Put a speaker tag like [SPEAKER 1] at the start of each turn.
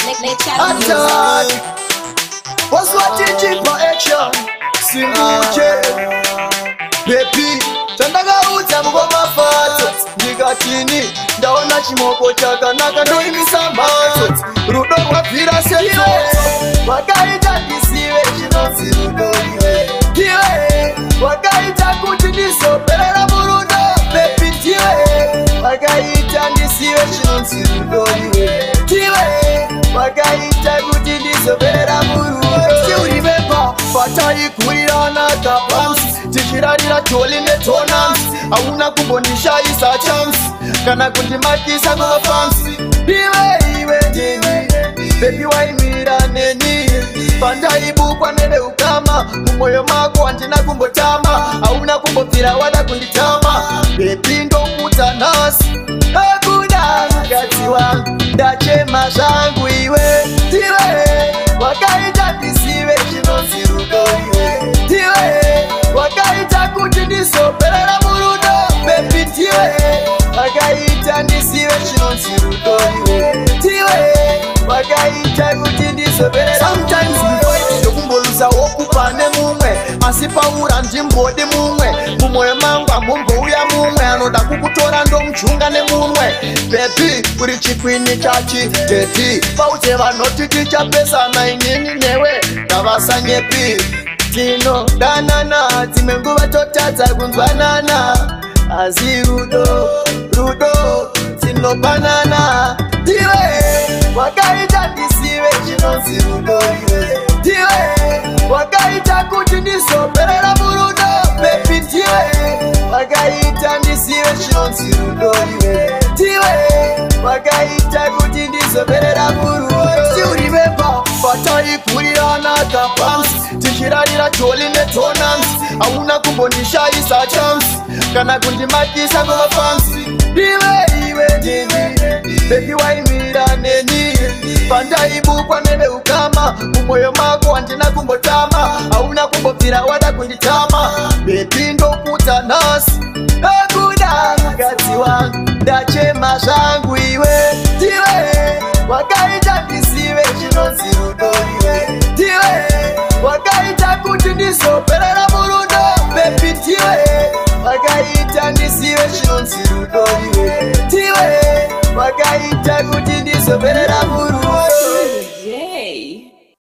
[SPEAKER 1] Attack. What's what it for action? Singuche. Baby, chandakaudza mukomafato ndikatini ndaona chimoko chakanaka ndoimisa mhatso rudo rwabvira setsotso wakaita ndisive chinonzi rudo iwe ndiwe wakaita kuti ndizoperera murudo baby ndiwe wakaita ndisive chinonzi rudo iwe ndiwe wakaita kuti ndizoperera murudo. Still remember pataikurirana kapams tichirarira joli netonams hauna kumbondishayisa chance kana kundimakisa mafans. Ndiwe iwe ndiwe baby waimira neni pandaibukwa neveukama mumwoyo mako handina kumbotama hauna kumbobvira wada kunditama baby ndokuta nhasi akuda mukadzi wangu ndachema zvangu iwe ndiwe wakaita ndisive chinonzi rudo iwe ndiwe wakaita kuti ndizoperera murudo baby ndiwe wakaita ndisive chinonzi rudo iwe ndiwe wakaita kuti ndizoperera. Sometimes we fight ndokumboluza hope pane mumwe asi paura ndimbodi mumwe mumwoyo mangu hamumbouya mumwe anoda kukutora ndomuchunga nemumwe baby uri chikwini chachi daddy paute vanoti tichapesana inini newe ngavasanyepi tinodanana dzimwe nguva totadza kunzwanana asi rudo rudo tinopanana ndiwe wakaita ndisive chinonzi rudo iwe ndiwe wakaita kuti ndizoperera murudo baby ndiwe wakaita ndisive chinonzi rudo iwe ndiwe wakaita kuti ndizoperera murudo. Still remember pataikurirana kapams tichirarira joli netonams hauna kumbondishayisa chance kana kundimakisa mafans. Ndiwe iwe ndiwe baby waimira neni pandaibukwa neveukama mumwoyo mako handina kumbotama hauna kumbobvira wada kunditama baby ndokuta nhasi akuda mukadzi wangu ndachema zvangu iwe ndiwe wakaita